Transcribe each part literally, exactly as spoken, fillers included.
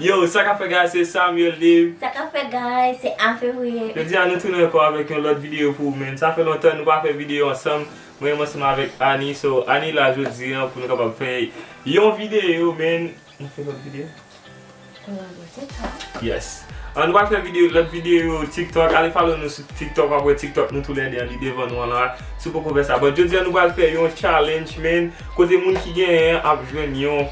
Yo, sa k ap fèt guys, se Samuel Dave. Sa k ap fèt guys, se Afevriye. Jodi a nou tounen ankò avèk yon lòt videyo pou ou, man. Sa fè lontan nou pa fè videyo ansanm. Mwen menm ansanm avèk Annie. So, Annie la jodi a pou nou kapab fè yon videyo, man. Nou fè lòt videyo? Yes. An, nou pral fè videyo, lòt videyo TikTok. Ale follow nou sou TikTok, w ap wè TikTok nou toulède an, li devan nou an la. Si w poko fè sa. But jodi a nou pral fè yon challenge, man. Kote moun ki genyen an ap jwenn yon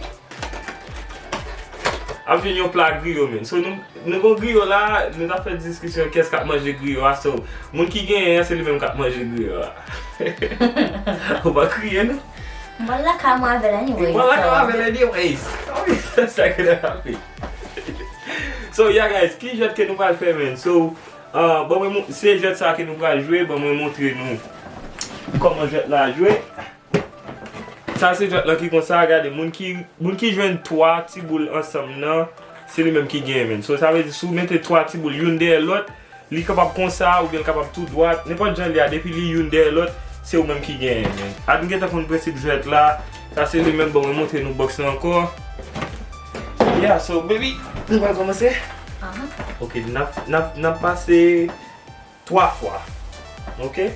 ap jwenn yon pla griyo, man. So, nou, nou gon griyo la, nou t ap fè diskisyon kiyès k ap manje griyo a. So, moun ki genyen an, se li menm k ap manje griyo a. Ou pa kriye, non? M pral lakay mwen avè l anyways. M pral lakay mwen avè l anyways. Sa ki nan kafe. So, yeah, guys, ki jwèt ke nou pral fè, man? So, uh, ban mwen, se jwèt sa ke nou pral jwe, ban mwen montre nou kòman jwèt la jwe. Sa se jwèt lan ki konsa, gade, moun ki, moun ki jwenn twa ti boul ansanm nan, se li menm ki genyen, man. So, sa vle di, si w mete twa ti boul youn dèyè lòt, li kapab konsa, oubyen l kapab tou dwat, nenpòt jan li a, depi li youn dèyè lòt, se ou menm ki genyen, man. Ann gentan konn prensip jwèt la, sa se li menm, bon, mwen montre nou box lan ankò. Yeah, so, baby, nou pral kòmanse? Ok, n ap, n ap, n ap pase twa fwa. Ok?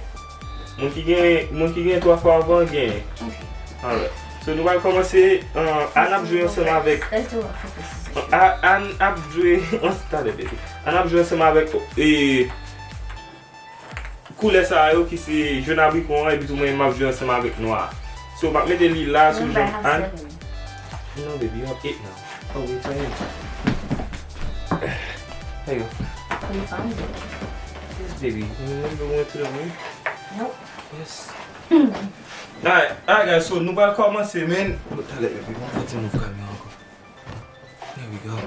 Moun ki gen, moun ki gen twa fwa anvan, genyen. Ok. Alright. So, nou pral kòmanse, uh, Ann ap jwe ansanm avèk, Ann ap jwe, ann, talè, baby. Ann ap jwe ansanm avèk, e, koulè sa yo ki se jòn abriko an, epi tou mwen, m ap jwe ansanm avèk nwa a. So, m ap mete li la sou jan Ann. No, baby, you have eight now. Oh, wait, right here. There you go. Can you find it? Yes, baby. You remember we went to the room? Nope. Yes. Alright, alright, guys, so nou pral kòmanse, man. Talè, baby, mwen fè ti move kamera ankò. There we go.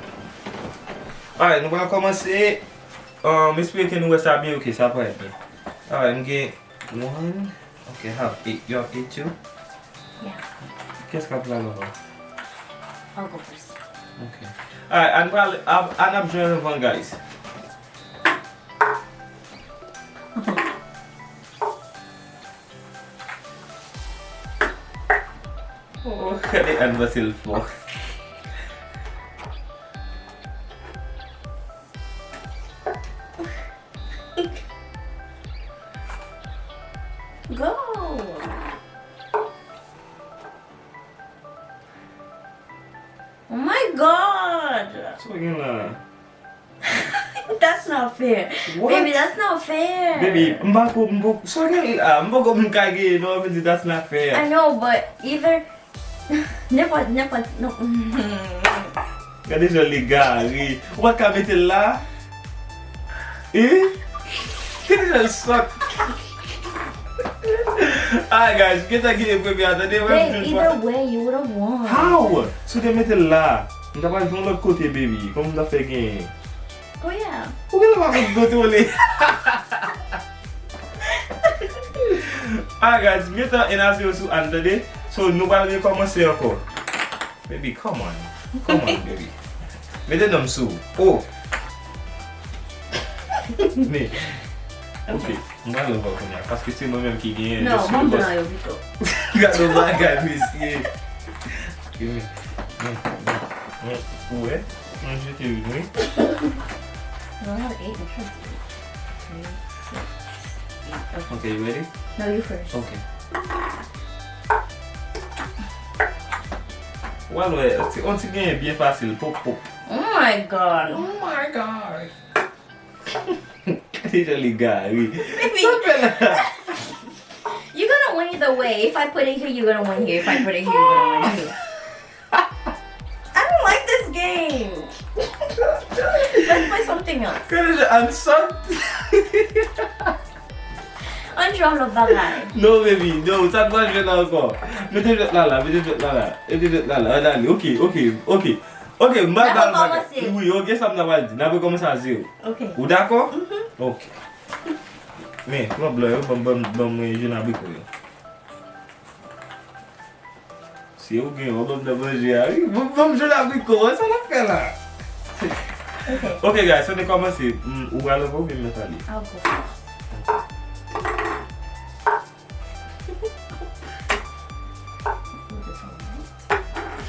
Alright, nou pral kòmanse. Um, m espere ke nou wè sa byen. Ok, sa pral byen. Alright, m gen one. Ok, have eight. You have eight too? Yeah. Kiyès k ap pral anvan? I'll go first. Ok. Alright, Ann pral, Ann ap jwenn anvan, guys. Oh, gade Ann pase l fò. Go! Oh my God! Sa w gen la? That's not fair. What? Baby, that's not fair. Baby, m pa ko, m pa, sa w gen la? M pa ko m ka gen, non, m di that's not fair. I know, but either, nenpòt, nenpòt, non. Gade jan l egare. Ou pa t ka mete l la? Eh? Gade jan l sòt. Ah, guys, gentan genyen premye a, tande. Babe, either way, you would have won. How? Si w te mete l la, m ta pral jwe yon lòt kote, baby. Kòman m ta fè genyen? Oh, yeah. Ou genlè pa konn kontwole. Ah, guys, m gentan en a zewo sou Ann, tande. So, nou pral rekòmanse ankò. Baby, come on. Come on, baby. Mete non m sou. Oh. Men. Ok. M pral anvan kounye a. Paske se mwen menm ki genyen. Non, je suis le boss. Blan yo pito. Gade yon bagay, mesye. Ok, men. Men, men, men. Ou wè? Mwen jete youn, wi. No, I have eight in front of me. Three, six, eight. Okay. Okay, you ready? No, you first. Okay. Wal wè, on ti, on ti genyen byen fasil, pop, pop. Oh my God. Oh my God. Deja li gare. Baby. Sa fè la? You're gonna win either way. If I put it here, you're gonna win here. If I put it here, you're gonna win here. I don't like this game. Let's play something else. Kè deja an sòt. Ann jwe yon lòt bagay. No, baby, no, sa n pa jwe la ankò. Mete jwèt la la, mete jwèt la la. Mete jwèt la la, ann ale, ok, ok, ok. Ok, m pral ba l bagay. Wi, ok, sa m ta pral di. N ap rekòmanse a zewo. Ok. Ou dakò? Mhm. Ok. Men, pran blan yo, ban m, ban m, ban mwen jòn abriko yo. Si ou gen, w ap ban m nan manje a, wi. Ban m, ban m jòn abriko, wè sa n ap fè la. Ok. Ok, guys, so nou kòmanse. Hmm, ou pral anvan oubyen m mèt ale? I'll go first.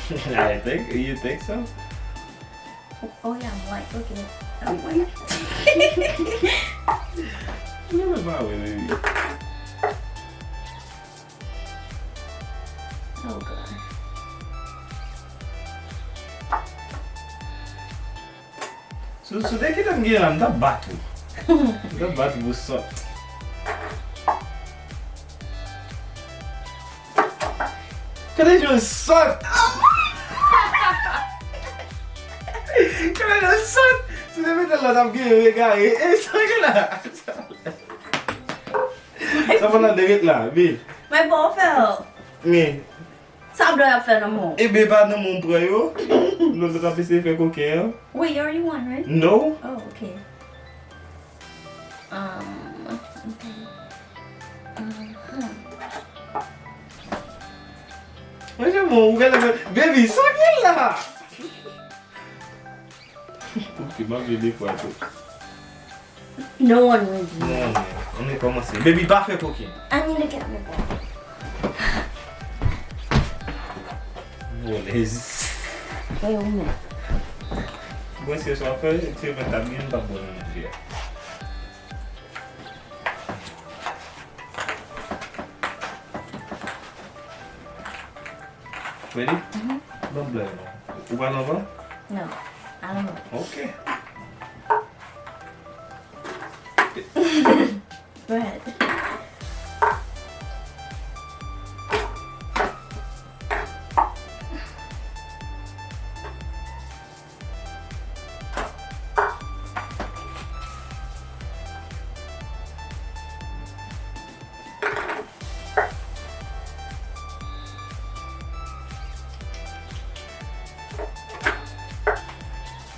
I think, you think so? Oh yeah, I'm white. Okay. I'm white. Mwen pa wè, baby. Oh God. Si w te kite m gen la, m t ap bat ou. M t ap bat ou pou sòt. Gade jan l sòt! Gade jan l sòt! Si w te mete l la, w t ap gen yon egare. E sa gen la? Sa pandan de ret la, bi. Mwen pa w fè l. Men. Sa blan ap fè nan men w? Ebyen, pa nan men w m pran yo. Lòt la t ap eseye fè koken an. Wait, you already won, right? No. Oh, okay. Um, okay. Uh-huh. Mwen se bon, ou gade fè. Baby, sa gen la? Ok, m ap jwe de fwa tou. No one wins. Non, men, ann kòmanse. Baby, pa fè koken. I need to get my ball. Volèz. Hey, woman. Bon, se sa w fè, se mwen t ap gen, m t ap bon nan manje a. Ready? Mhm. Ban m blan yo non. Ou pral anvan? No, I don't know. Ok. Bread.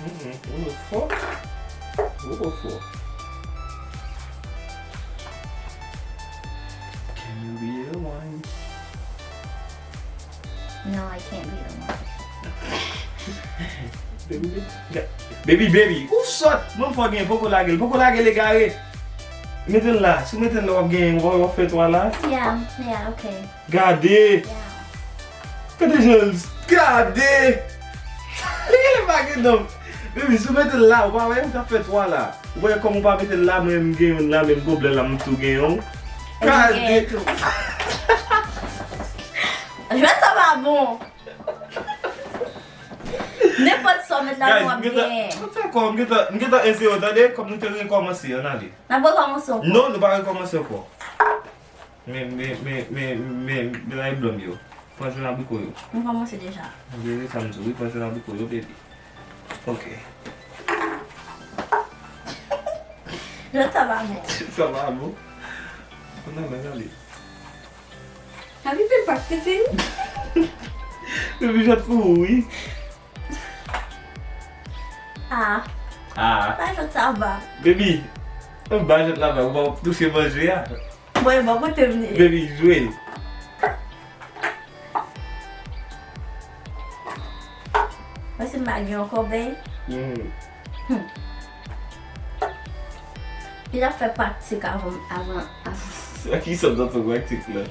Mm-mm, ou fò. Ou fò. Can you be the one? No, I can't be the one. Baby, baby. Baby, baby. Ou sòt. Mwen fò gen, poko lage l. Poko lage l egare. Mete l la. Si w mete l la, w ap gen, w ap fè twa la. Yeah, yeah, okay. Gade. Yeah. Gade jan l. Gade. Li pa gen non. Baby, si w mete l la, ou pa wè, ou t ap fè twa la. Ou wè kòm ou pa mete l la, mwen m gen youn la, menm goblè la, m tou gen yon. Gade. Tou. Jwèt sa pa bon. Nenpòt sa w met la, nou ap genyen. Mwen fè kò, m gentan, m gentan eseye, tande, kòm nou te rekòmanse, ann ale. N ap rekòmanse ankò. Non, nou pa rekòmanse ankò. Men, men, men, men, men, men, men, blan yo. Pran jwèt abriko yo. Nou kòmanse deja. Mwen sa m di w, wi, pran jwèt abriko yo, baby. Ok. Jwèt sa pa bon. Sa pa bon. Ann ale, ann ale. Have you been practicing? Baby, jwèt pou ou, wi. Ah. Ah. Pa jwèt sa va. Baby, anba jwèt la va, ou pa touche manje a. Bon, e bò kote m ye. Baby, jwe. Mwen se m pa gen yon kòbèy. Hmm. Hmm. Li ap fè pratik avan, avan, avan. Sa ki sòt nan pratik la?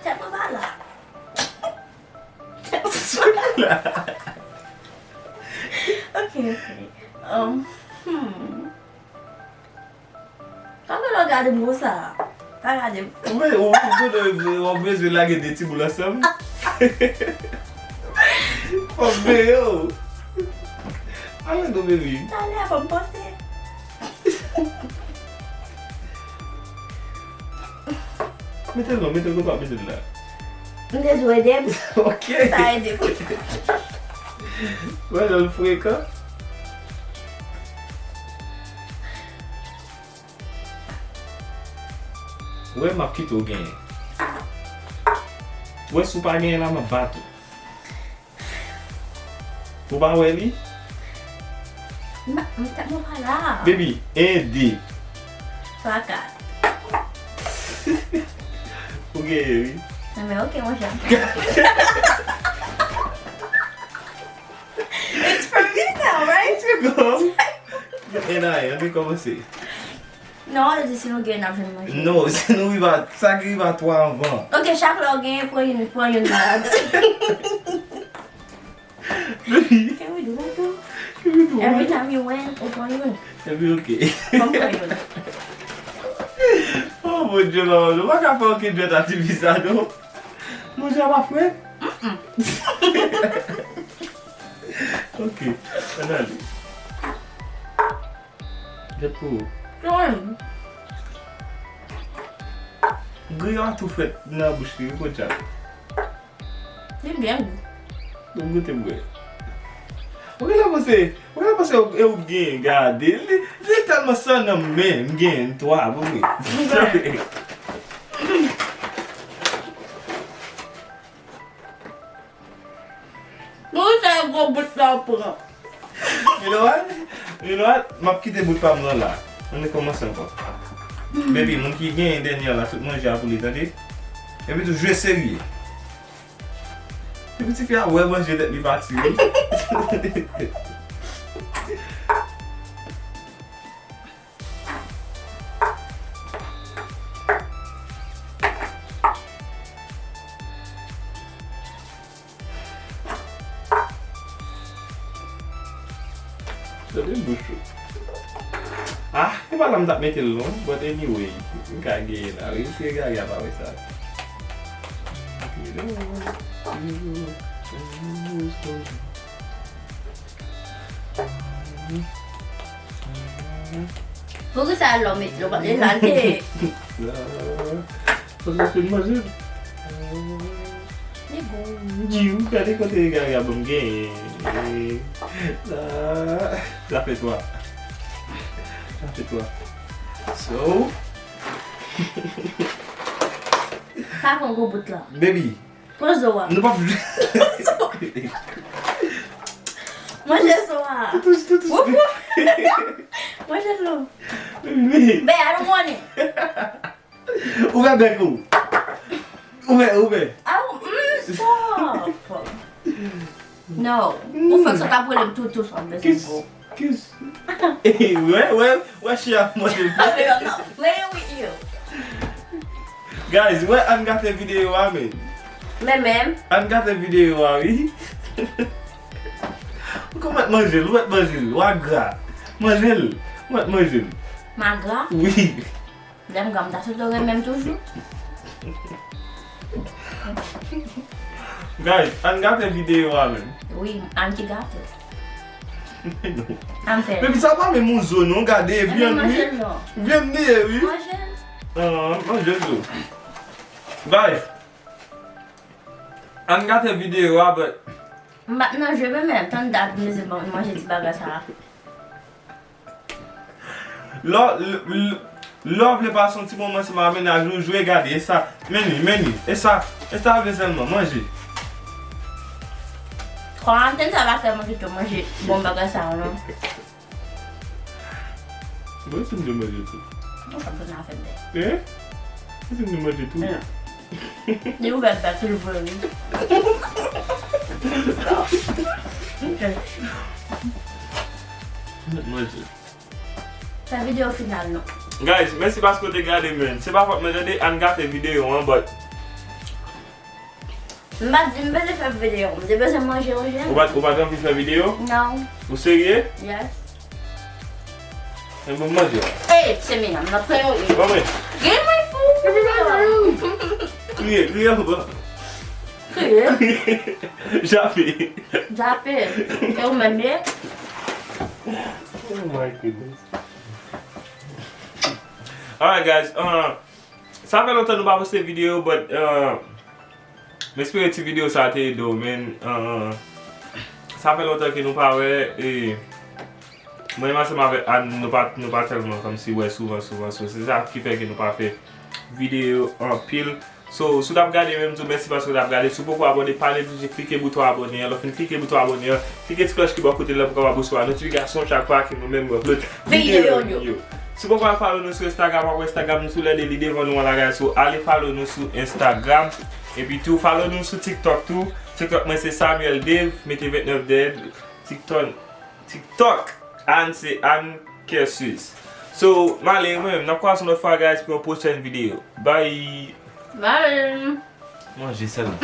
Tèt mwen pa la. Sa ki la? Ok, ok. Um, hmm. Kòman w gade m konsa? Pa gade m. Ou bezwen, ou bezwen, w ap bezwen lage de ti boul ansanm? Fò m veye w. Ale non, baby. Talè a fò m panse. Mete l non, mete l kote w ap mete l la. M te di w ede m. Ok. Sa ede m. Wè jan l frekan. Wè, m ap kite w genyen. Wè, si w pa genyen la, m ap bat ou. Ou pa wè li? M, m, tèt mwen pa la. Baby, en, de. Twa, kat. Ou genyen, wi. Nan men, ok, monchè. It's for me now, right? Kom. En a en, ann kòmanse. Non, ou di si nou genyen, n ap jwenn manje. Non, si nou rive a, sa ki rive a twa anvan. Ok, chak lè w genyen, pran youn, pran youn nan. Can we do that though? Can we do what? Every time you win, ou pran youn. Every, okay. Ou pran youn. Oh mon Dieu, maman, nou pa ka fè okenn jwèt atifi sa non. Manje a pa fre? Ok, ann ale. Jwèt pou ou. Griyo a tou frèt nan bouch li wi, podyab. Li byen gou. Bon, goute m wè. Ou genlè panse, ou genlè panse e ou k genyen, gade. Li, li tèlman san nan men, m genyen twa, bon wi. Poukisa gwo bout la w pran? You know what? You know what? M ap kite bout pa m nan la. Ann rekòmanse ankò. Baby, moun ki genyen dènye an la, tout manje a pou li, tande? Epi tou, jwe serye. Epi tifi a wè manje tèt li pati wi. Tande bouch ou. Ah, se pa la m t ap mete l non, but anyway, m ka genyen la wi, se gari a pa wè sa. Poukisa lè w mete l, ou pa t deja l te? Sa se fin manje l. Li gou. Di w, gade kote gari a ban m genyen. Sa, sa fè twa. Sa fè twa. So. Pa pran gwo bout la. Baby, pran zo a. Nou p ap. Manje zo a. Toutous, toutous. Wouf, wouf. Manje l non. Baby. Babe, I don't want it. Ouvè bèk ou. Ouvè, ouvè. Aw, mm, stop. No. Ou fèk sa t ap rele m toutous, w ap bezwen gwo. Kis, kis. Wè, wè, wè, she a manje. Babe, I'm not playing with you. Guys, wè Ann gate videyo a, men. Men menm. Ann gate videyo a, wi. Ou konn mèt manje l, ou mèt manje l, w a gra. Manje l, ou mèt manje l. M a gra? Wi. Lè m gra, m ta swete w renmen m toujou. Guys, Ann gate videyo a, men. Wi, Ann ki gate. Ann fè. Baby, sa pa menm yon zo non, gade, vyann wi. Vyann li ye wi. Manje l. Ah, manje zo. Guys, Ann gate videyo a, but. M pa t nan jwe, men menm, tann dat, m bezwen manje ti bagay sa a. Lè w, lè, lè, lè w vle pase yon ti moman ansanm ak mennaj ou, jwe gade, e sa, men li, men li, e sa, e sa w vle sèlman, manje. Kwarantèn sa pa fè mwen kite w manje bon bagay sa yo non. Bon, si m te manje tou. Mwen pa konn afè m fè. Eh? Si m te manje tou. Li ouvè bèk li vre wi. Ok. Manje. Fè videyo final non. Guys, mèsi paske w te gade, men. Se pa fòt mwen tande, Ann gate videyo an, but. M pa t di m bezwen fè videyo. M te bezwen manje, manje. Ou pa t, ou pa t anvi fè videyo? Non. Ou serye? Yes. Ebyen manje. Ey, se men, m ap fè yon. Bon, men. Gen mwen fou. Kriye, kriye ankò. Kriye. Jape. Jape. E ou menm ye? Oh my goodness. Alright, guys. Uh, sa fè lontan nou pa poste videyo, but, uh, m espere ti videyo sa te ede w, men, uh, sa fè lontan ke nou pa wè, e mwen menm ansanm avèk Ann, nou pa, nou pa tèlman kòmsi wè souvan, souvan, so, se sa ki fè ke nou pa fè videyo anpil. So, si w t ap gade, men m di w mèsi paske w t ap gade. Si w poko abòne, pa neglije klike bouton abòne an. Lè w fin klike bouton abòne an, klike ti klòch ki bò kote l la pou w kapab resevwa notifikasyon chak fwa ke nou menm nou upload videyo nou yo. Si w poko al follow nou sou Instagram, w ap wè Instagram nou sou lè de li devan nou an la, guys. So, ale follow nou sou Instagram. Epi tou, follow nou sou TikTok tou. TikTok mwen se Samuel Dave, mete vennèf dèyè l. TikTok, TikTok, Ann se Ann Kersus. So, m ale, mwen menm, n ap kwaze yon lòt fwa, guys, pou yon pwochèn videyo. Bye! Bye! Manje sèlman.